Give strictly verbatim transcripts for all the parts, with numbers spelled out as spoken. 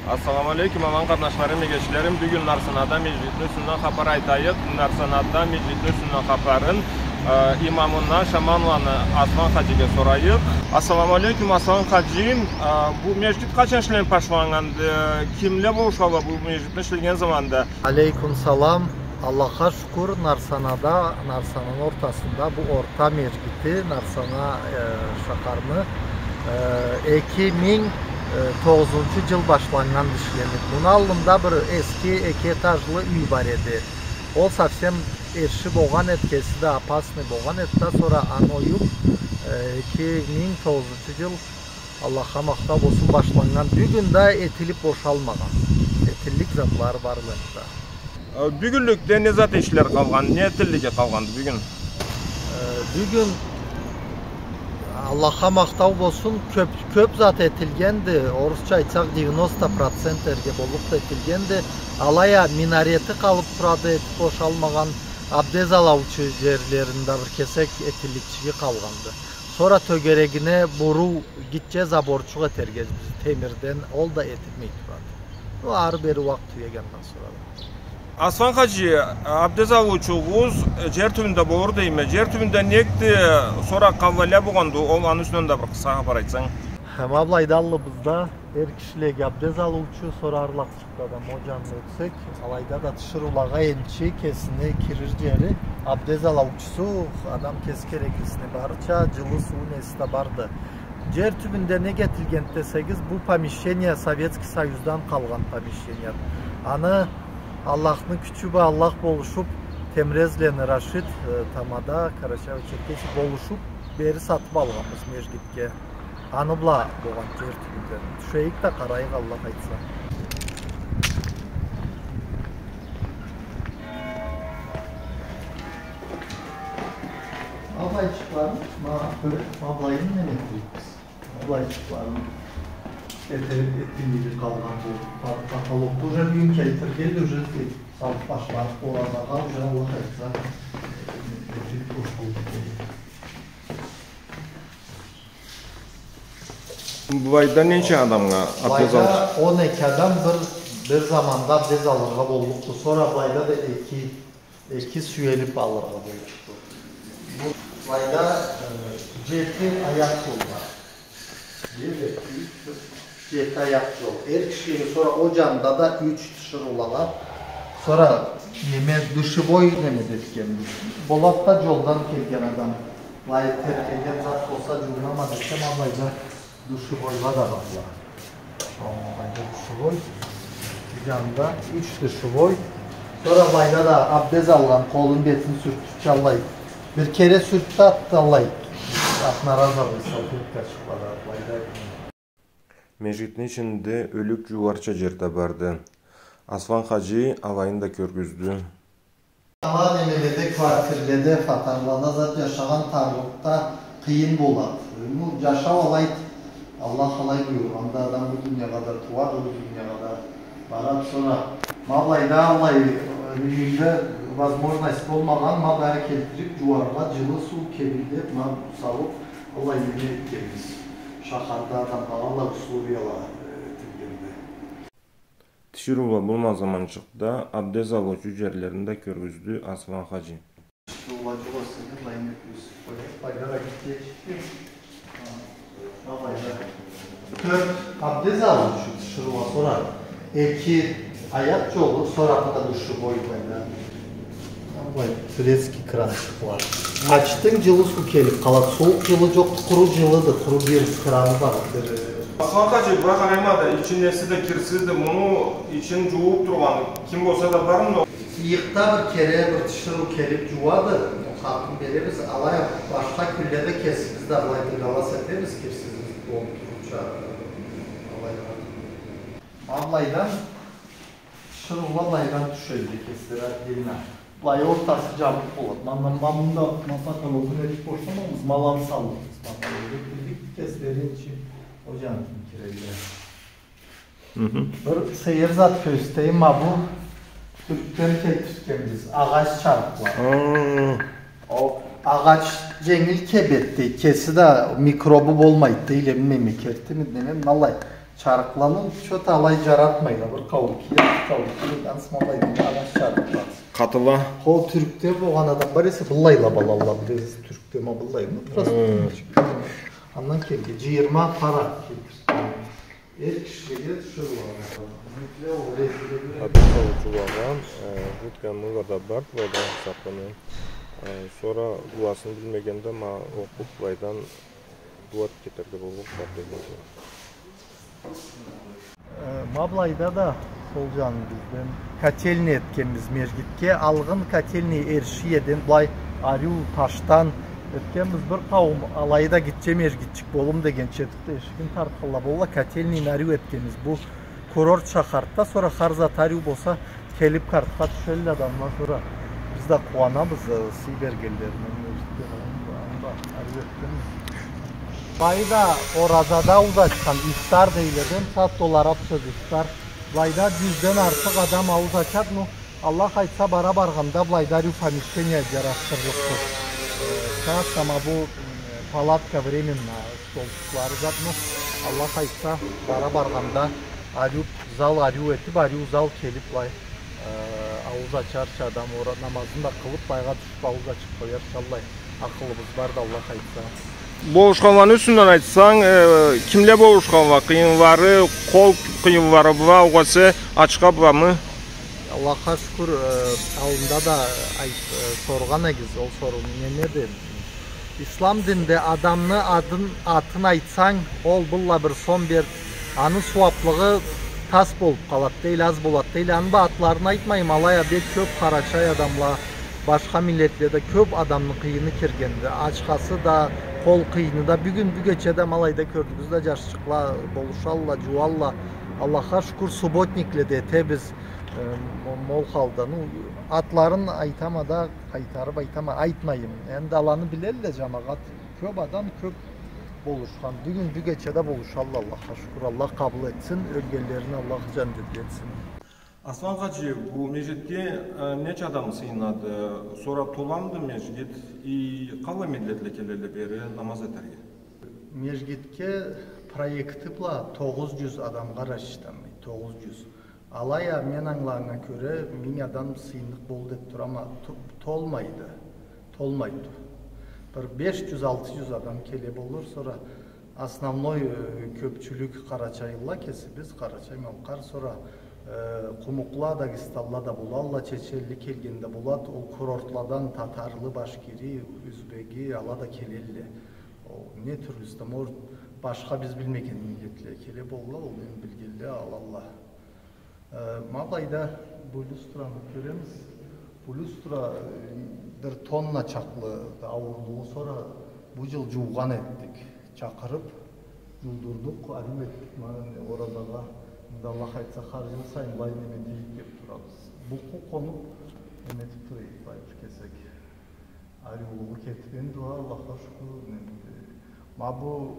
Ассаламу алейкум, аман къарнашларым, эгечлерим. Бюгюн Нарсанада межгитни юсюнден хапар айтайыкъ. Нарсанада межгитни юсюнден хапарын, э, имамына, Шаманланы Аслан хаджиге сорайыкъ. Ассаламу алейкум, Аслан хаджи. Э, бу межгит къачан ишленип башланнганды? Кимле болушалла бу межгитни ишлеген заманда? Алейкум салам. Аллахха шукур, Нарсанада, Нарсананы ортасында бу орта межгити, Нарсана, э, шахарны, э, эки минг, э, тогъузунчу джыл башланнганды ишленип. Муну аллында бир эски эки этажлы юй бар эди. Ол совсем эрши болгъан эди, кеси да опасный болгъан эди да, сора аны оюп, э, эки минг тогъузунчу джыл Аллахха махтау болсун, башланнган. Бюгюн да этилип бошалмагъан. Этиллик затлары бар энтда. Э, бюгюнлюкде не зат ишлер къалгъан, не этиллиги къалгъанды бюгюн? Э, бюгюн, Аллахха махтау болсун, кёп, кёп зат этилгенди. Орусча айтсакъ, девяносто процент дерге боллукъду этилгенди. Алай а минарети къалып турады, этип бошалмагъан. Абдез алыучу джерлеринде бир кесек этилликчиги къалгъанды. Сора тёгерегине буруу, гитче заборчукъ этерге темирден, ол да этилмей турады. Бу ары-бери уакъ тюеги, андан сора да. Аслан хаджи, абдез алыучугъуз джер тюбюнде болур дейме. Джер тюбюнде некди, сора къаллайла болгъанды, ол аны юсюнден да бир къысха хапар айтсанг. Хы, ма былайда аллыбызда эр кишилеге абдез алыучу, сора арлакъ да адам о джанына ётсек, алайда да тиширыулагъа энчи кесини кирир джери, абдез алыучусу, адам кеси кереклисини барырча, джылы суу, неси да барды. Джер тюбюнде нек этилгенди десегиз, бу помещение Советский Союздан къалгъан помещение. Аны Аллахны кючю бла Аллах болушуп, Темрезлени Рашид, э, тамада, Карачаево-Черкесия болушуп, бери сатып алгъанбыз межгитге. Аны бла болгъан джер тюбюнден. Тюшейик да къарайыкъ, Аллах айтса. Ма былайчыкъларын, ма, кёре, ма былайын неме этдик биз. Ма былайчыкъларын эте-, этгенлери къалгъан бу. Па-, потолокду уже бюгюн келтиргенди, уже салып башларыкъ, оразагъа уже, Аллах айтса, э, этилип бошаллыкъ. Былайда ненча адамгъа абдез алды? Былайда он эки адам бир, бир заманда абдез алыргъа боллукъду. Сора былайда да эки, эки сюелип алыргъа боллукъду. Бу былайда, э, джети аякъ джол бар. Бир, эки, юч, тёрт, джети аякъ джол. Эр кишилеге, сора о джанында да юч тиширыулагъа. Сора неме, душевой неме да этгенбиз. Болад да, джолдан келген адам. Былай терлеген зат болса, джууунама десем, алайда душевойла да барла. Алайда душевой. Бир джанында юч душевой. Сора былайда да абдез алгъан, къолун, бетин сюртюрча алай. Бир кере сюртдю, атды алай. Одноразовый салфеткачыкъла да былайда. Межгитни ичинде ёлюк джууарча джер да барды. Аслан хаджи алайын да кёргюздю. Ала немеледе, квартирледе, фатарлада зат джашагъан тарлыкъда къыйын болад. Ну, джашау алайды. Аллах алай буюргъанды, адам бу дуниягъа да тууады, ол дуниягъа да барады. Сора ма былайда алай, э, юйюнде возможность болмагъан, ма бери келтирип, джууаргъа, джылы суу кебинлеп, ма салып, алай неме этгенбиз. Шахарда адамлагъа алай условияла, э, этилгенди. Тиширыула болмагъан заманчыкъда абдез алыучу джерлерин да кёргюздю Аслан хаджи. Тиширыула джукъ эсе да, былайын ётгюзюп къояйыкъ, былайда да гитче эшикди. Ха, былайда. Тёрт абдез алыучу тиширыула, сора эки аякъ джолу, сора да душевой былайда. Былай турецкий кранчыкъла. Ачдынг, джылы суу келип къалады. Сууукъ, джылы джокъду, къуру джылыды, къуру бир краны бар. Бир, э, Аслан хаджи, былай къарайма да, ичи неси да кирсизди, муну ичин джууп тургъан ким болса да бармы? Ыйыкъда бир кере бир тиширыу келип джууады, хакъын беребиз, алай а башха кюнледе кесибиз да былай дыгалас этебиз, кирсизибиз болуп турурча, алай. Ма былайдан тиширыула былайдан тюшелле кеслери отдельно. Былай ортасы джабыкъ болады. Ма, ма, ма мында, ма потологун этип бошламагъанбыз, ма аланы саллыкъбыз. Ма потологун этдирдик, кеслери энчи о джанындан кирелле. Мгм. Бир сейир зат кёргюзтейим, ма бу Тюркден келтиртгенбиз, агъач чарыкъла. Хы. О, агъач дженгил кебеди, кеси да микробу болмайды, или билмейме, кертими, билмейме, алай. Чарыкъланы чё-то алай джаратмайла, бир къауум киер, бир къауум киер, ансы ма алай дейди, ана чарыкъла. Къатыла. Хо, тюркде болгъан адам бар эсе, быллайла болалла, билесиз, тюркде ма быллай, ну, просто. Хы. Андан келген, джыйырма пара келтирген. Эр кишилеге тюшюрюлген. Хапиз салыучулагъа, э, жюткан мыгъа да бар, былайдан хисаплана. Э, сора дуасын билмегенде ма окъуп, былайдан дуа этип кетерге болур, хапиз. Э, ма былайда да сол джаны бизден котельный этгенбиз межгитге. Алгъын котельный эрши эден, былай ариу ташдан этгенбиз. Бир къауум алайда гитче межгитчик болум дегенча этип да эшигин тартханла болла, котельныйны ариу этгенбиз. Бу курорт шахарда, сора хар зат ариу болса, келип картха тюшелле адамла, сора биз да къууанабыз, э, сый бергенлерине, межгитге, анда ариу этгенбиз. Былайда оразада ауз ачхан, ифтар дейле, эм сагъат ол араб сёз ифтар. Былайда джюзден артыкъ адам ауз ачады, ну, Аллах айтса, бара баргъанда былайда ариу помещение джарашдырлыкъбыз. Э, сагъат ма бу, э, палатка временно, столчуклары зат, ну, Аллах айтса, бара баргъанда ариу зал, ариу этип, ариу зал келип, былай, э, ауз ачарча адам, ора-, намазын да къылып, былайгъа тюшюп, ауз ачып къоярча, аллай акъылыбыз барды, Аллах айтса. Болушханланы юсюнден айтсанг, э, кимле болушханла, къыйынлары, къол къыйынлары бла, огъесе ачха бламы? Аллахха шукур, э, аллында да айт-, э, соргъан эдигиз, ол сорууну неме эди? Ислам динде адамны адын, атын айтсанг, ол былла бир сом бер, аны сууаплыгъы тас болуп къалады дейле, аз болады дейле. Аны бла атларын айтмайым, алай а бек кёп къарачай адамла, башха миллетле да кёп адамны къыйыны киргенди. Ачхасы да, къол къыйыны да, бюгюн, бюгече да ма алайда кёрдюгюз да, джашчыкъла болушалла, джууалла. Аллахха шукур, субботникле да этебиз, э, мо-, мол халда. Ну, атларын айтама да, къайтарып айтама, айтмайым. Энди аланы билелле джамагъат. Кёп адам, кёп болушхан. Бюгюн, бюгече да болушалла, Аллахха шукур. Аллах къабыл этсин, ёлгенлерин Аллах джандетли этсин. Аслан хаджи, бу межгитге, э, ненча адам сыйынады? Сора толамыды межгит? И къаллай миллетле келелле бери намаз этерге? Межгитге проекти бла тогъуз джюз адамгъа рассчитанный, тогъуз джюз. Алай а, мен ангылагъаннга кёре, минг адам сыйынныкъ болур деп турама, ту-, толмайды. Толмайды. Бир беш джюз, алты джюз адам келе болур, сора основной, э, кёпчюлюк къарачайлыла кесибиз, къарачай-малкъар, сора, э, къумукъла, дагъыстанла да болалла, чеченли келген да болады, ол курортладан татарлы, башкири, узбеги, ала да келелле. Ол не тюрлюсю да, может, башха биз билмеген миллетле келе болалла, ол мен билгенле алалла. Э, ма былайда бу люстраны кёребиз. Бу люстра, э, бир тонна чакълы ауурлугъу, сора бу джыл джуугъан этдик. Чакъырып, джуудурдукъ, ариу этдик. Ма оразагъа, энди Аллах айтса, хар джыл сайын былай неме этейик деп турабыз. Бу къу къонуп, неме этип тура эдик, былай бир кесек. Ариулугъу кетген да, Аллахха шукур, энди. Ма бу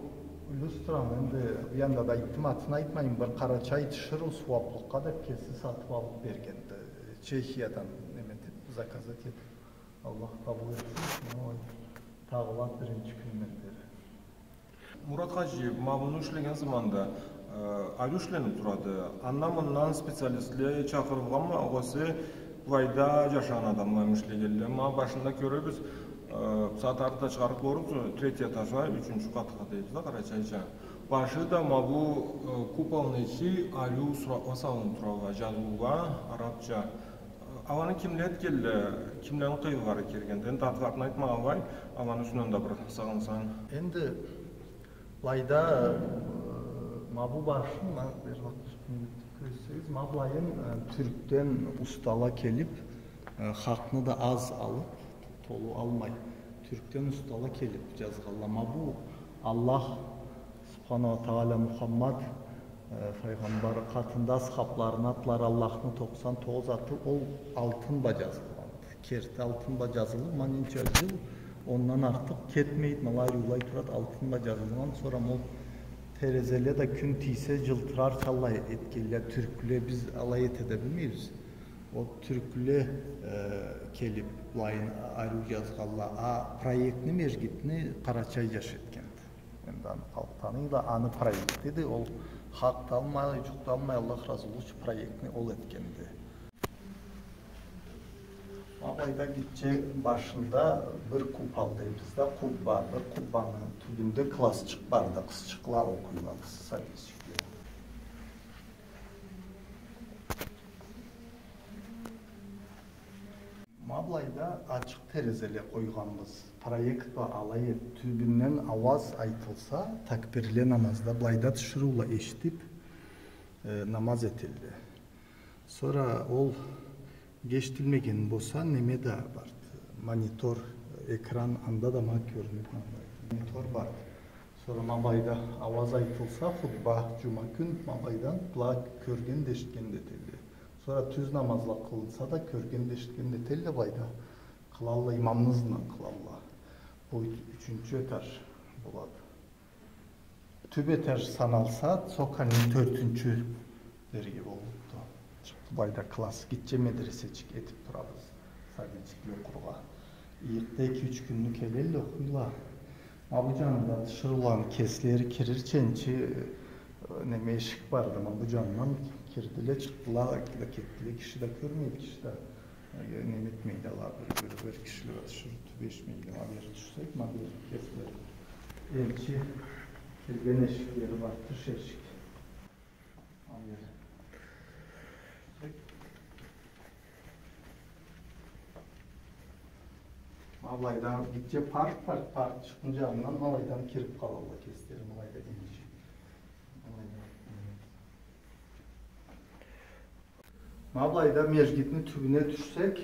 люстраны, энди, бир анда да айтдым, атын айтмайым, бир къарачай тиширыу сууаплыкъгъа деп кеси сатып алып бергенди. Чехиядан неме этип, заказать этип. Аллах къабыл этсин. Ой, тагъыла биринчи кюнден бери. Мурат хаджи, ма муну ишлеген заманда, э, ариу ишленип турады. Андан-мындан специалистле чакъырылгъанмы, огъесе былайда джашагъан адамламы ишлегенле? Ма башында кёребиз, э, сагъат артда чыгъарыкъ болурбуз, третий этажгъа, ючюнчю къатха дейбиз да, къарачайча. Башы да ма бу, э, куполну ичи ариу суратла салынып турады, джазыула, арабча. Аланы кимле этгенле, кимлени къыйынлары киргенди? Энди атларын айтмагъанлай, аланы юсюнден да бир сагъынсанг. Энди былайда, э, ма бу башын, ма бир вакъыт кёрсетсегиз, ма былайын, э, Тюркден устала келип, э, хакъны да аз алып, толу алмай, Тюркден устала келип джазгъанла. Ма бу Аллах Субхана уа Тагъала Мухаммад, э, файгъамбар къатында асхабларыны атлары, Аллахны токъсан тогъуз аты, ол алтын бла джазылгъанды. Керти алтын бла джазылып, ма ненча джыл, ондан артыкъ кетмейди, ма алай ариулай турады, алтын бла джазылгъан. Сора ол терезеле да кюн тийсе, джылтырарча алай этгенле тюркле, биз алай эте да билмейбиз. Ол тюркле, э, келип, былайын ариу джазгъанла, а проектни, межгитни къарачай джаш этгенди. Энди аны халкъ таныйла, аны проектиди, ол Хакъ да алмай, джукъ да алмай, Аллах разы болсун, проектни ол этгенди. Ма былайда гитче башында бир купол дейбиз да, кубба, бир куббаны тюбюнде классчыкъ барды, къызчыкъла окъуйла, сабийчикле. Ма былайда ачыкъ терезеле къойгъанбыз. Проект бла алай эт, тюбюнден ауаз айтылса, такбирле намазда, былайда тиширыула эшитип, э, намаз этелле. Сора ол эшитилмеген болса, неме да барды. Монитор, экран, анда да ма кёрюнюп, ма былай. Монитор барды. Сора ма былайда ауаз айтылса, хутба, джума кюн, ма былайдан была кёрген да, эшитген да этелле. Сора тюз намазла къылынса да, кёрген да, эшитген да этелле былайда. Къылалла, имамны ызындан къылалла. Бу ю-, ючюнчю этаж болады. Тюб этаж саналса, цокольный тёртюнчю дерге боллукъду. Былайда класс, гитче медресечик этип турабыз. Сабийчикле окъургъа. Ыйыкъда эки-юч кюнню келелле, окъуйла. Ма бу джанында тиширыуланы кеслери кирирча, энчи, э, неме, эшик барды. Ма бу джанындан кирдиле, чыкъдыла, да кетдиле. Киши да кёрмейди, киши да, э, неме этмейди ала, бир, бир, бир кишиле тиширыу тюбешмейди. Ма бери тюшсек, ма бери кеслери. Энчи кирген эшиклери бар, тыш эшик. Ма былайда гитче парк бар, паркчыкъны джанындан ма былайдан кирип къалалла кеслери, ма былайда энчи. Ма былайда межгитни тюбюне тюшсек,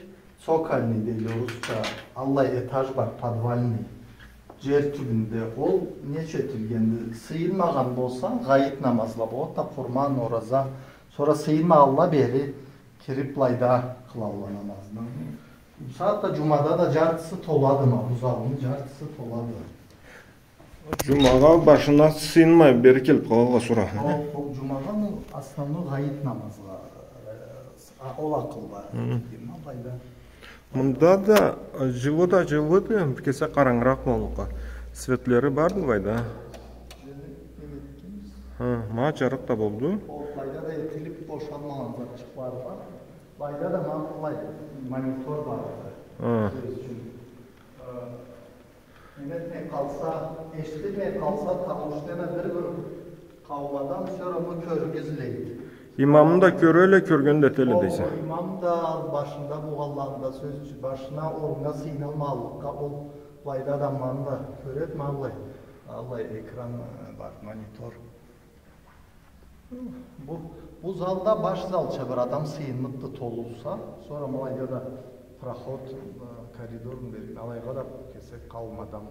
цокольный дейди орусча, аллай этаж бар, подвальный. Джер тюбюнде. Ол нек этилгенди? Сыйынмагъан болса, гъайыт намазла болады да, къурман, ораза. Сора сыйынмагъанла бери кирип, былайда къылалла намазны. Бусагъатда джумада да джартысы толады, ма бу залны джартысы толады. Джумагъа башына сыйынмай, бери келип къалалла сора. Ол, ол джумагъа, ну, основной гъайыт намазгъа, э, а, ол акъылда. Хы. Ма былайда. Мында да, э, джылы да джылыды, бир кесек къарангыракъ боллукъду. Светлери барды былайда. Хы, ма джарыкъ да болду. Ол былайда да этилип бошалмагъан затчыкълары бар. Былайда да ма былай монитор барды. Хы. Сёз ючюн. Э, Неме этмей къалса, эшитилмей къалса, тамошнена бир-бир къауум адам сора ма кёргюзлейди. Имамны да кёрелле, кёрген да этелле дейсе. О, имам да башында болгъанланы да, сёз ючюн, башына, орнуна сыйынмагъанлыкъгъа ол былайда адамланы да кёрет, ма былай. Аллай экран, э, бар, монитор. Бу, бу залда баш залча бир адам сыйынныкъды толу болса, сора ма алайда да проход, э, коридорну берген, алайгъа да кесек къауум адам.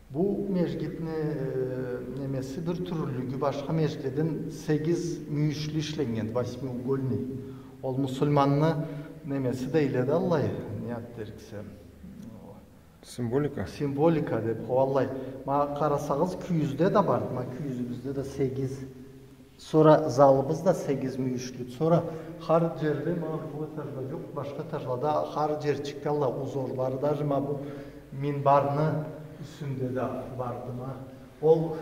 Бу межгитни, э, немеси бир тюрлюлюгю башха межгитледен сегиз мюйюшлю ишленнген, восьмиугольный. Ол муслиманны немеси дейле да аллай, не ат дериксе. Символика? Символика деп, хо, аллай. Ма къарасагъыз, кюйюзде да бар. Ма кюйюзюбюзде да сегиз. Сора залыбыз да сегиз мюйюшлю. Сора хар джерде, ма бу этажда джокъ, башха этажлада хар джерчикде аллай узорлары, даже ма бу минбарны юсюнде да барды ма. Ол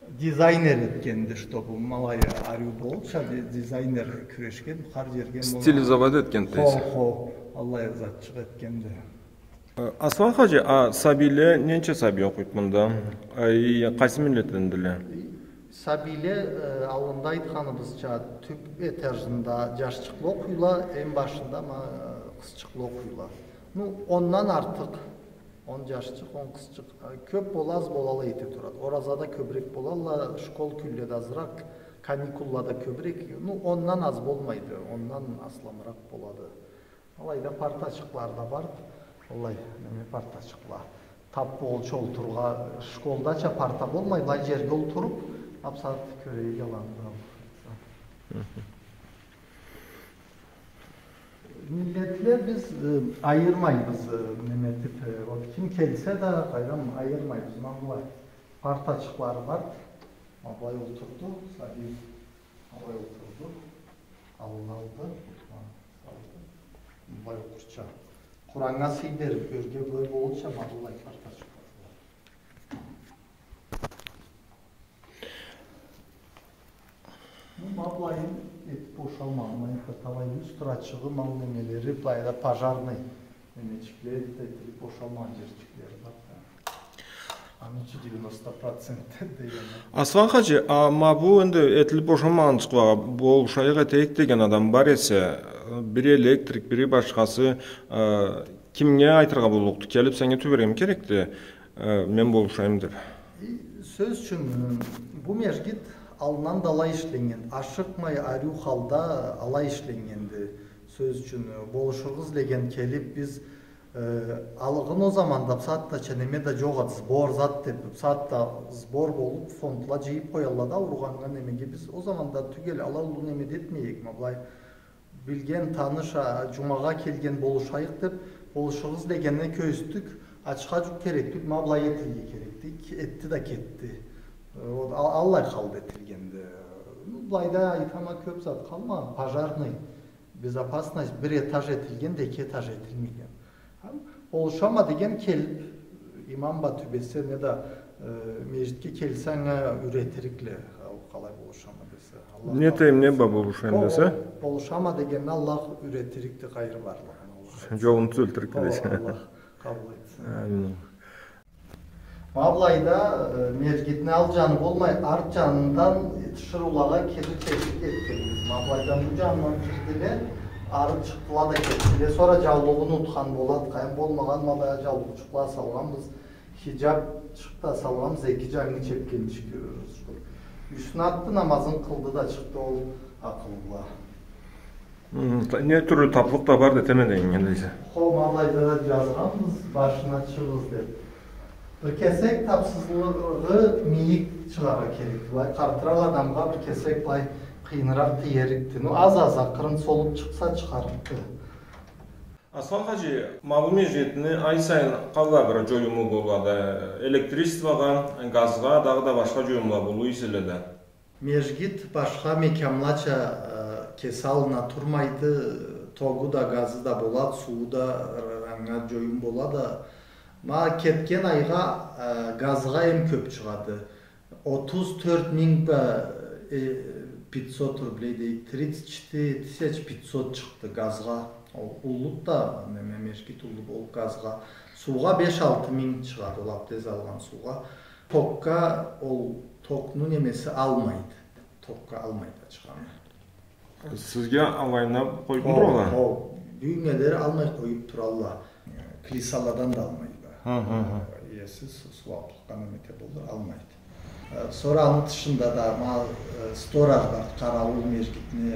дизайнер этгенди, чтобы ма алай ариу болурча, ди-, дизайнер кюрешген, хар джерге ма алай. Стилизовать этген дейсе. Хо, хо, аллай затчыкъ этгенди. Э, Аслан хаджи, а сабийле, ненча сабий окъуйду мында? Э, и къайсы миллетдендиле? Сабийле, э, аллында айтханыбызча, тюп этажында джашчыкъла окъуйла, эм башында ма, э, къызчыкъла окъуйла. Ну, ондан артыкъ, он джашчыкъ, он къызчыкъ. Э, кёп бола, аз бола, алай эте турады. Оразада кёбюрек болалла, школ кюнледе азыракъ, каникуллада кёбюрек. Ну, ондан аз болмайды, ондан асламыракъ болады. Алайда партачыкълары да бар. Аллай, неме партачыкъла. Тап болгъунча олтурургъа, школдача парта болмай, былай джерге олтуруп, бусагъат кёрейик аланы да. Миллетле биз, э, айырмайбыз, э, неме этип, э, вот ким келсе да, къайдам, айырмайбыз. Ма былай партачыкълары бар. Ма былай олтурду, сабий. Алай олтурду. Аллына алды. Хутбаны салды. Былай окъурча. Къураннга сый берип, ёрге былай болурча, ма былай партачыкъ. Аллай. Этип бошалмагъан, ма энтда талай люстра, чыгъым, ал немелери, былайда пожарный немечикле, этилип бошалмагъан джерчиклери бар да. Аны ичи девяносто процент дегени. Аслан хаджи, а ма бу энди этилип бошалмагъанчыкълагъа болушайыкъ этейик деген адам бар эсе, бири электрик, бири башхасы, э, кимге айтыргъа боллукъду? Келип сеннге тюбергеми керекди, э, мен болушайым деп? И, сёз ючюн, э, бу межгит аллындан да алай ишленнгенди. Ашыкъмай, ариу халда алай ишленнгенди. Сёз ючюн, э, болушургъа излеген келип, биз, э, алгъын ол заманда бусагъатдача неме да джокъ эди, сбор зат деп, бусагъатда сбор болуп, фондла джыйып къоялла да, ауругъаннга, немеге. Биз ол заманда тюгел алай уллу неме да этмей эдик, ма былай билген, таныш, а, джумагъа келген, болушайыкъ деп, болушургъа излегеннге кёргюзтдюк, ачха джукъ керек тюлдю, ма былай этилирге керекди, этди да кетди. Э, ол, а-, аллай халда этилгенди. Ну, былайда айтама, кёп зат къалмагъан, пожарный, безопасность бир этаж этилген да, эки этаж этилмеген. Хам, болушама деген келип, имам ба тюбесе, неда, э, межгитге келсе, анга юретирикле, ол къалай болушама десе. Аллах... Не къабыл этсин. Не ба болушайым десе? Ол, ол болушама дегенни Аллах юретирикди, хайыр барлыгъын Аллах айтсын. Джолун тюзелтирикди десе. Ол, Аллах къабыл этсин. Амин. Ма былайда, э, межгитни ал джаны болмай, арт джанындан тиширыулагъа кирир тешик этгенбиз. Ма былайдан бу джанындан кирдиле, ары чыкъдыла да кетдиле. Сора джаулугъун унутхан болад, къайын болмагъан, ма былайгъа джаулукъчукъла салгъанбыз, хиджабчыкъ да салгъанбыз, эки джангы чепкенчик. Юсюне атды, намазын къылды да чыкъды ол акъыллы. Хы, та-, не тюрлю таплыкъ да барды, этеме дегеннге эсе. Хо, ма былайда да джазгъанбыз, башына чыгъыз деп. Бир кесек тапсызлыгъы мийик чыгъаргъа керек. Былай къартыракъ адамгъа бир кесек былай къыйыныракъ тиерикди. Ну, аз-аз, акъырын солуп чыкъса, чыгъарыкъды. Аслан хаджи, ма бу межгитни ай сайын къаллай бир джоюму болады? Электричествогъа, газгъа, дагъыда башха джоюмла болур эселе да. Межгит башха мекямлача, э, кеси аллына турмайды, тогу да, газы да болад, сууу да, э, анга джоюм болад да. Ма кетген айгъа, э, газгъа эм кёп чыгъады. Отуз тёрт минг ба, э, пятьсот рублей дейик, тридцать четыре тысячи пятьсот чыкъды газгъа. Ол уллуду да, неме, межгит уллу болуп газгъа. Суугъа беш-алты минг чыгъады, ол абдез алгъан суугъа. Токга ол токну немеси алмайды. Токга алмайды ачханы. Сизге алайына къоюп туралла? Хо, хо. Бюгюннге дери алмай къоюп туралла. Клисаладан да алмайды. Хы, хы, хы. Иеси су-, сууаблыкъгъа неме эте болур, алмайды. Э, сора аны тышында да ма, э, сторож бар, къараууул, межгитни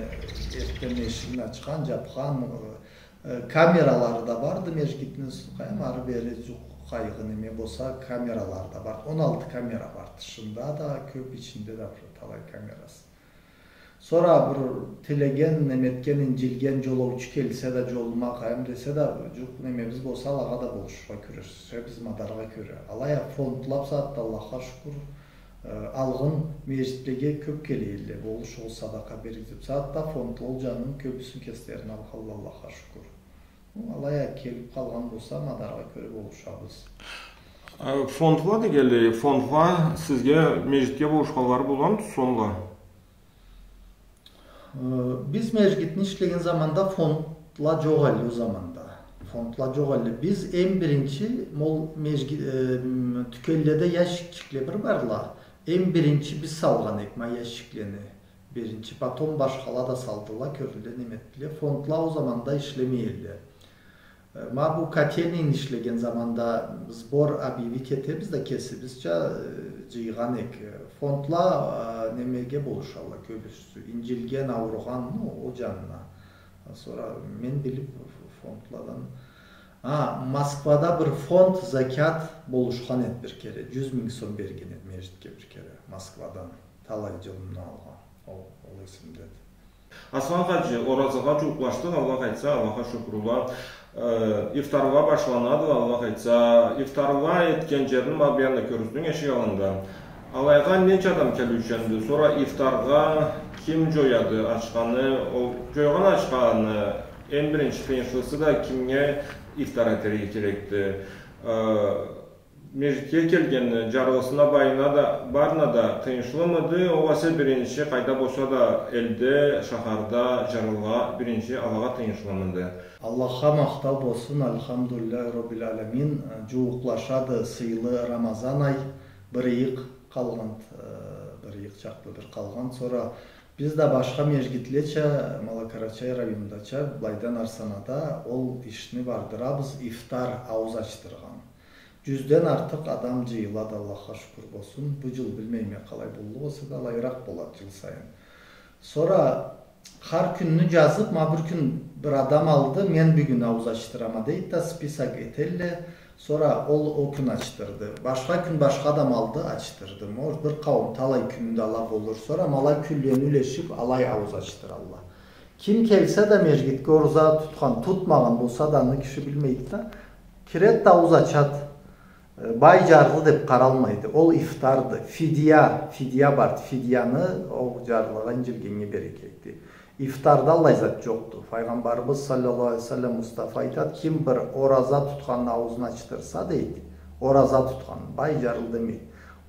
эртден эшигин ачхан, джапхан, э, Э, камералары да барды, межгитни, къайдам, ары-бери джукъ къайгъы неме болса, камералары да барды. Он алты камера барды. Тышында да кёп, ичинде да бир талай камерасы. Сора бир тилеген, неме этген, инджилген джолоучу келсе да, джолума къайдам десе да, джукъ немебиз болса, алагъа да болушургъа кюрешебиз, мадаргъа кёре. Алай а фондла бусагъатда, Аллахха шукур, Э, алгъын межгитлеге кёп келе эдиле, болушугъуз, садакъа беригиз деп. Бусагъатда фондла ол джанын кёбюсюн кеслерин алгъанла, Аллахха шукур. Ну, алай а келип къалгъан болса, мадаргъа кёре болушабыз. Э, фондла дегенлей, фондла сизге, межгитге болушханлары боламыды сора? Э, биз межгитни ишлеген заманда фондла джокъ эди ол заманда. Фондла джокъ эди. Биз эм биринчи, ма ол межги-, э, м, тюкенледе ящикчикле бир барла. Эм биринчи биз салгъан эдик ма ящиклени. Биринчи, потом башхала да салдыла, кёрдюле, неме этдиле. Фондла ол заманда ишлемей эдиле. Э, ма бу котельныйни ишлеген заманда сбор объявить этебиз да, кесибизча, э, джыйгъан эдик. Фондла, э, немеге болушалла кёбюсю. Инджилген, ауругъан, ну, ол джанына. Сора мен билип ф-, фондладан. А, Москвада бир фонд закят болушхан эди бир кере. Джюз минг сом берген эди межгитге бир кере Москвадан. Талай джыл мындан алгъа. Ол, ол эсимдеди. Аслан хаджи, оразагъа джууукълашдыкъ, Аллах айтса, Аллахха шукурла. Э, ифтарла башланады, Аллах айтса. Ифтарла этген джерни ма бу джанда кёргюздюнг, эшик аллында. Алайгъа ненча адам келиученди? Сора ифтаргъа ким джояды ачханы? Ол джойгъан ачханы эм биринчи къыйыншлысы да кимге ифтар этерге керекди? Э, Межгитге келгенни джарлысына, байына да, барына да тыйыншлымыды, огъесе биринчи къайда болса да элде, шахарда джарлыгъа, биринчи алагъа тыйыншлымыды? Аллахха махтау болсун, альхамдулиллахи роббиль алямин, джууукълашады сыйлы Рамазан ай, бир ыйыкъ къалгъан, э, бир ыйыкъ чакълы бир къалгъан. Сора биз да башха межгитлеча, Малокарачай райондача, былайдан Арсанада ол ишни бардырабыз, ифтар, аууз ачдыргъан. Джюзден артыкъ адам джыйылады, Аллахха шукур болсун. Бу джыл билмейме къалай боллукъ эсе да, алайыракъ болады джыл сайын. Сора хар кюнню джазыб, ма бир кюн бир адам алды, мен бюгюн аууз ачдырама дейди да, список этелле. Сора ол, ол кюн ачдырды. Башха кюн башха адам алды, ачдырды. Может, бир къауум талай кюню да ала болур. Сора ма алай кюнлени юлешиб, алай аууз ачдыралла. Ким келсе да межгитге, ораза тутхан, тутмагъан болса да, аны киши билмейди да, киред да аууз ачад. Э, бай, джарлы деб къаралмайды. Ол ифтарды. Фидия, фидия барды. Фидияны ол джарлыгъа, инжилгеннге бере керекди. Ифтарда аллай зат джокъду. Файгъамбарыбыз саллаллаху алейхи ва саллам, Мустафа айтад, ким бир ораза тутханны ауузун ачдырса, дейди, ораза тутхан, бай, джарлы демейди,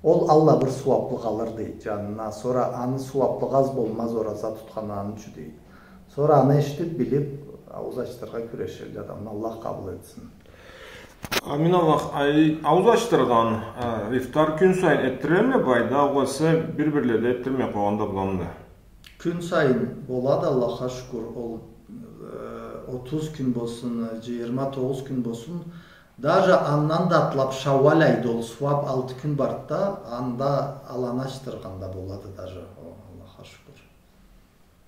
ол аллай бир сууаблыкъ алыр, дейди, джанына. Сора аны сууаблыгъы аз болмаз ораза тутханны аны ючюн, дейди. Сора аны эшитиб, билиб, аууз ачдыргъа кюрешелле адамла. Аллах къабыл этсин. Амин Аллах. Ай, аууз ачдыргъан, э, ифтар кюн сайын этдирелле былайда, огъесе бир-бирледе этдирмей къойгъан да боламыды? Кюн сайын болады, Аллахха шукур, ол, э, отуз кюн болсун, э, джыйырма тогъуз кюн болсун, даже андан да атлаб Шауал айда ол сууаб алты кюн барды да, анда аланы ачдыргъан да болады даже, о, Аллахха шукур.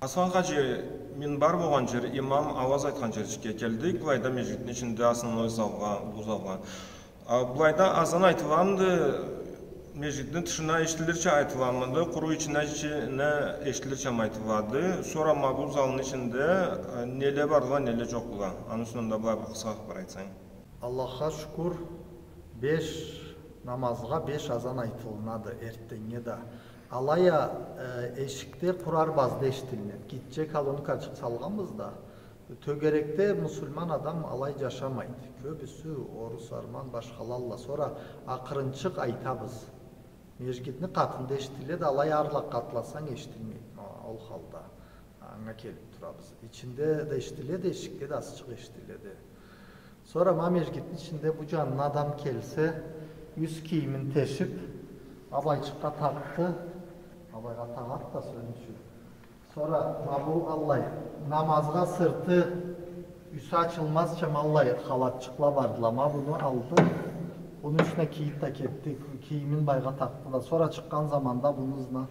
Аслан хаджи, минбар болгъан джер, имам ауаз айтхан джерчикге келдик. Былайда межгитни ичинде, основной залгъа, уллу залгъа. А, былайда азан айтыламыды, межгитни тышына эшитилирча айтыламыды, къуру ичине, ичине эшитилирча айтылады? Сора ма бу залны ичинде, э, неле бардыла, неле джокъдула? Аны юсюнден да былай бир къысха хапар айтсанг. Аллахха шукур, беш намазгъа беш азан айтылынады, эртденнге да. Алай а, э, эшикде къурар базда эшитилинеди. Гитче колонкачыкъ салгъанбыз да, тёгерекде муслиман адам алай джашамайды. Кёбюсю орус, арман, башхалалла. Сора акъырынчыкъ айтабыз. Межгитни къатында эшитиледи, алай арлакъгъа атласанг эшитилмейди. О, ол халда. Анга келиб турабыз. Ичинде да эшитиледи, эшикде да азчыкъ эшитиледи. Сора ма межгитни ичинде бу джанына адам келсе, юс кийимин тешиб, ма былайчыкъгъа такъды, ма былайгъа тагъад да сёз ючюн. Сора ма бу аллай, намазгъа сырты, юсю ачылмазча ма аллай халатчыкъла бардыла, ма буну алды, буну юсюне кийиб да кетди, кийимин былайгъа такъды да, сора чыкъгъан заманда буну ызына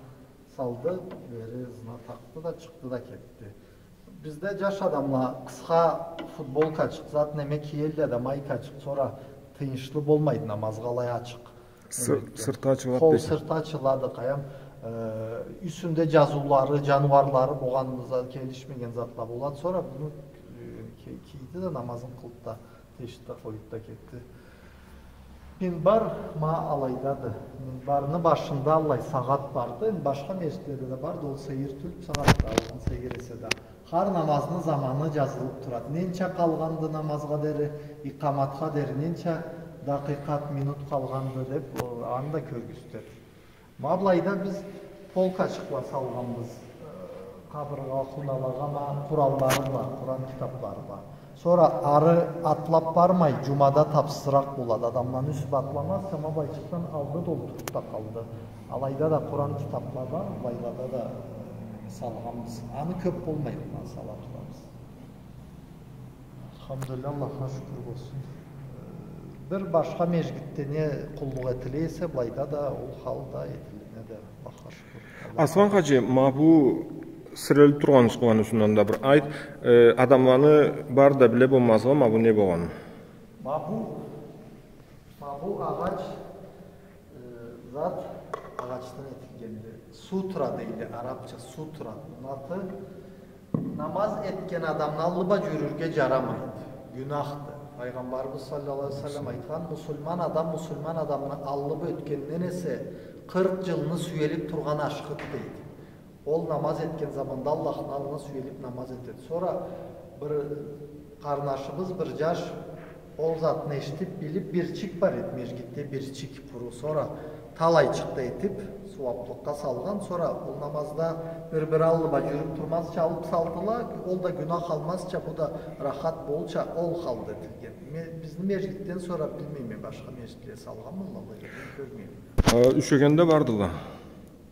салды, бери ызына такъды да, чыкъды да кетди. Бизде джаш адамла къысха футболкачыкъ, зат неме киелле да, майкачыкъ, сора тыйыншлы болмайды намазгъа алай ачыкъ. Сыр-, сырты ачылады. Къол сырты ачылады, къайдам, э, юсюнде джазыулары, джаныуарлары болгъан, за-, келишмеген затла болады. Сора буну, э, ки-, кийди да, намазын къылды да, тешди да, къоюб да кетди. Минбар ма алайдады. Минбарны башында аллай сагъат барды. Энди башха межгитледе да барды. Ол сейир тюлдю, сагъат да алгъын сейир эсе да. Хар намазны заманы джазылыб турады. Ненча къалгъанды намазгъа дери, икъаматха дери, ненча дакъикъат, минут къалгъанды деб, о, аны да кёргюзтеди. Ма былайда биз полкачыкъла салгъанбыз, э, къабыргъа, хуналагъа, ма къураллары бла, Къуран китаблары бла. Сора ары атлаб бармай, джумада тапсызыракъ болады. Адамланы юсю батламаз, ма былайчыкъдан алды да олтуруб да къалды. Алайда да Къуран китабла бла, былайлада да, э, салгъанбыз. Аны кёб болмай, ма сала турабыз. Альхамдулиллах, Аллахха шукур болсун. Э, бир башха межгитде не къуллукъ этиле эсе, былайда да ол хал да этилинеди, Аллахха шукур. Аслан хаджи, ма бу сирелиб тургъан ышхыланы юсюнден да бир айт, э, адамланы бары да биле болмазла, ма бу не болгъан? Ма бу, ма бу агъач, э, зат агъачдан этилгенди. Сутра дейди арабча, сутра. Муну аты. Намаз этген адамны аллы бла джюрюрге джарамайды. Гюнахды. Файгъамбарыбыз саллаллаху алейхи ва саллам айтхан, муслиман адам муслиман адамны аллы бла ётгенден эсе, къыркъ джылны сюелиб тургъан ашхыды, дейди. Ол намаз этген заманда Аллахны аллына сюелиб намаз этеди. Сора бир къарнашыбыз, бир джаш, Ол затны эшитип, билип, бирчик бар эди межгитде, бирчик къуру. Сора талайчыкъ да этип, сууаблыкъгъа салгъан. Сора ол намазда бир-бир аллы бла джюрюп турмазча алып салдыла, ол да гюнах алмазча, бу да рахат болурча, ол халда этилген. Ме-, бизни межгитден сора билмейме, башха межгитле салгъанмыла алай, мен кёрмейме. А, Ючегенде бардыла.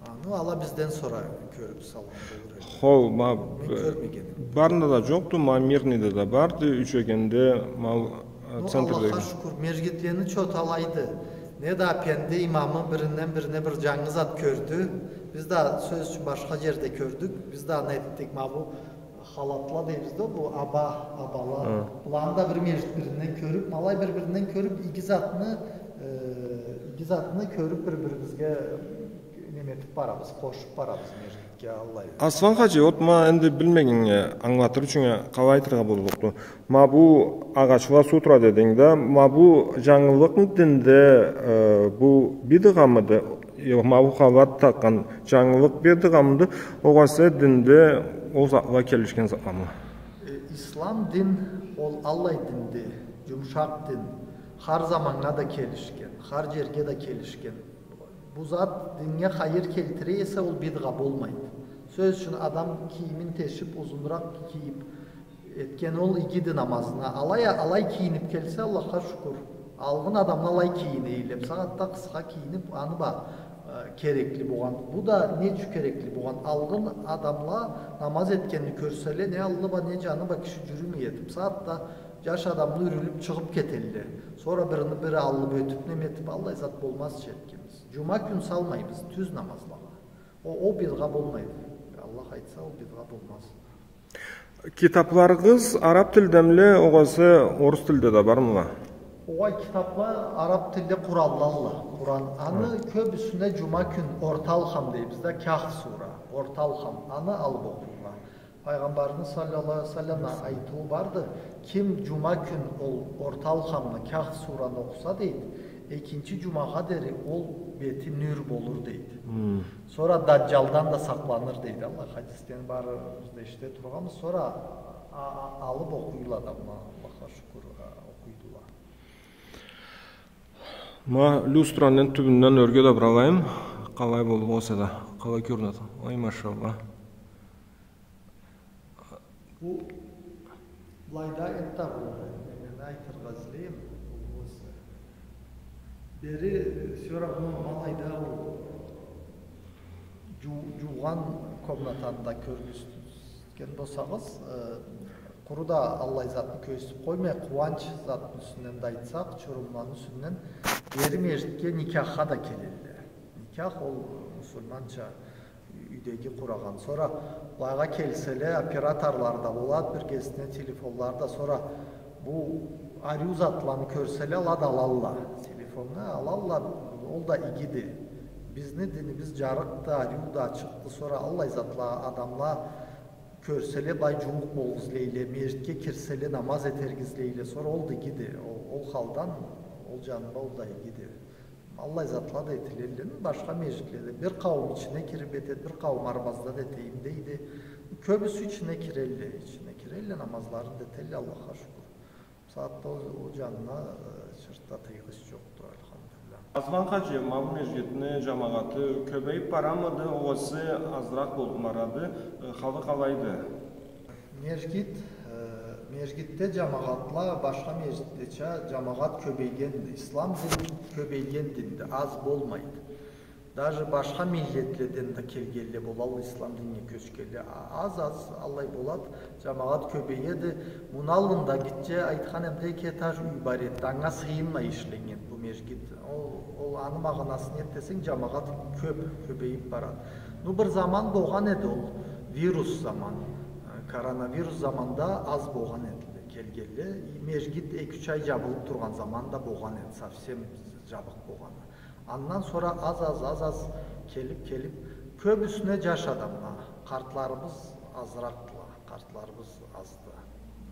А, ну, ала бизден сора кёрюп салгъан болур эди. Хо, ма, мен кёрмегенме. Барында да джокъду, ма Мирныйде да барды, Ючегенде, ма, э, ну, центрде. Аллахха шукур, межгитлени чоталайды. Не да апенди, имамы биринден бирине бир джангы зат кёрдю. Биз да, сёз ючюн, башха джерде кёрдюк. Биз да не этдик, ма бу халатла дейбиз да, бу аба, абала. Хы. Буланы да бир межгит биринден кёрюп, ма алай бир-биринден кёрюп, иги затны, э, иги затны кёрюп бир-бирибизге неме этип барабыз, къошуп барабыз межгитге, аллай. Аслан хаджи, вот ма энди билмегеннге ангылатыр ючюн къалай айтыргъа боллукъду. Ма бу агъачла сутра дединг да, ма бу джангылыкъмы динде, э, бу бидгъамыды? Э, ма бу халат такъгъан джангылыкъ бидгъамыды, огъесе динде ол затла келишген затламы? Э, ислам дин ол аллай динди, джумушакъ дин, хар заманнга да келишген, хар джерге да келишген. Бу зат диннге хайыр келтире эсе, ол бидгъа болмайды. Сёз ючюн, адам кийимин тешип, узунуракъ кийип, этген ол игиди намазына. Алай а, алай кийинип келсе, Аллахха шукур. Алгъын адамла алай кийине эдиле. Бусагъатда къысха кийинип, аны бла, э, керекли болгъан. Бу да не ючюн керекли болгъан? Алгъын адамла намаз этгенни кёрселе, не аллы бла, не джаны бла киши джюрюмей эди. Бусагъатда джаш адамла юрюлюп чыгъып кетелле. Сора бирини бири аллы бла ётюп, неме этип, аллай зат болмазча этгенбиз. Джума кюн салмайбыз тюз намазлагъа. Ол, ол бидгъа болмайды. Аллах айтса, ол бидгъа болмаз. Китапларыгъыз араб тилдемиле, огъесе орус тилде да бармыла? Огъай, китапла араб тилде Къураллалла. Къуран. Аны кёбюсюне джума кюн орта алхам дейбиз да, Кахф сура, орта алхам. Аны алып окъуйла. Пайгъамбарны саллаллаху алейхи ва салламны айтыуу барды, ким джума кюн ол орта алхамны, Кахф сураны окъуса, дейди, экинчи джумагъа дери ол бети нюр болур, дейди. Хы. Сора Даджалдан да сакъланыр, дейди. Аллай хадисден барыбыз да эшите тургъанбыз. Сора а-, а-, алып окъуйла адамла, Аллахха шукур, а, окъуйдула. Ма люстраны тюбюнден ёрге да бир алайым. Къалай болуп болса да, къалай кёрюнеди. Ой, машаллах. Бу былайда энтда бу, мен айтыргъа излейме, бу болса. Бери, сора бу ма алайда бу джу-, джуугъан комнатаны да кёргюзтген болсагъыз, э, къуру да аллай затны кёргюзтюп къоймай, къууанч затны юсюнден да айтсакъ, чурумланы юсюнден, бери межгитге никяхха да келелле. Никях ол муслиманча юйдеги къурагъан. Сора былайгъа келселе, операторла да болады, биргесине телефонла да. Сора бу ариу затланы кёрселе, ала да алалла. Телефонну алалла, ол да игиди. Бизни динибиз джарыкъды, ариуду, ачыкъды. Сора аллай затла адамла кёрселе, былай джууукъ болургъа излейле, межгитге кирселе, намаз этерге излейле. Сора ол да игиди. Ол, ол халдан, ол джанында ол да игиди. Аллай затла да этилелле, башха межгитледе. Бир къауум ичине кирип этеди, бир къауум арбазда да этейим дейди. Кёбюсю ичине кирелле, ичине кирелле, намазларын да этелле, Аллахха шукур. Бусагъатда ол, ол джанына, э, чыртда тыйгъыч джокъду, альхамдулиллах. Аслан хаджи, ма бу межгитни джамагъаты кёбейип барамыды, огъесе азыракъ болуп барады, э, халы къалайды? Межгит, э, межгитде джамагъатла башха межгитлеча джамагъат кёбейгенди. Ислам дин кёбейген динди, аз болмайды. Даже башха миллетледен да келгенле болалла, ислам динге кёчгенле. А-, аз-аз аллай болады, джамагъат кёбейеди. Муну аллында гитче айтхан эдим да, эки этаж юй бар эди. Анга сыйынмай ишленнген бу межгит. Ол, ол аны магъанасы неди десенг, джамагъат кёп, кёбейип барады. Ну, бир заман болгъан эди ол, вирус заман. Э, коронавирус заманда аз болгъан эдиле келгенле. И межгит эки-юч ай джабылып тургъан заман да болгъан эди, совсем джабыкъ болгъаны. Андан сора аз-аз, аз-аз келип, келип, кёбюсюне джаш адамла, къартларыбыз азыракъдыла, къартларыбыз азды.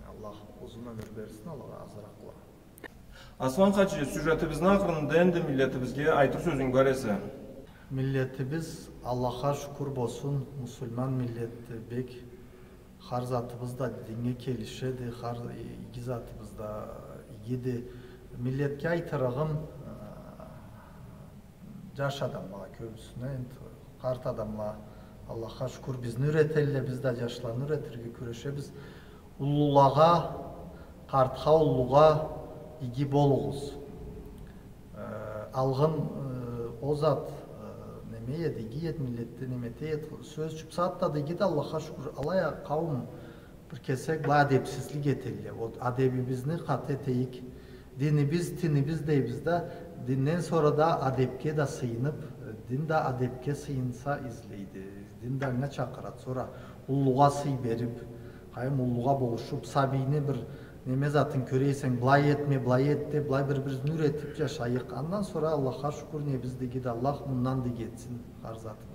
Аллах узун ёмюр берсин алагъа, азыракъла. Аслан хаджи, сюжетибизни ахырында энди миллетибизге айтыр сёзюнг бар эсе? Миллетибиз, Аллахха шукур болсун, муслиман миллетди, бек хар затыбыз да динге келишеди, хар иги затыбыз да Иги да миллетге айтырыгъым, э, джаш адамлагъа кёбюсюне, энди къарт адамла, Аллахха шукур, бизни юретелле, биз да джашланы юретирге кюрешебиз. Уллулагъа, къартха, уллугъа иги болугъуз. Э, алгъын, э, ол зат, э, неме эди, иги эди, миллетде неме эте эди, сёз ючюн, бусагъатда да иги да, Аллахха шукур, алай а къауум бир кесек бла адебсизлик этелле. Вот адебибизни къаты этейик. Динибиз, тинибиз дейбиз да, динден сора да адебге да сыйыныб, дин да адебге сыйынса излейди. Дин да анга чакъырады. Сора уллугъа сый бериб, къайым уллугъа болушуб, сабийни бир неме затын кёре эсенг, былай этме, былай эт деб, былай бир-бирибизни юретиб джашайыкъ. Андан сора, Аллахха шукур, не биз да иги да, Аллах мындан да иги этсин хар затыбызны.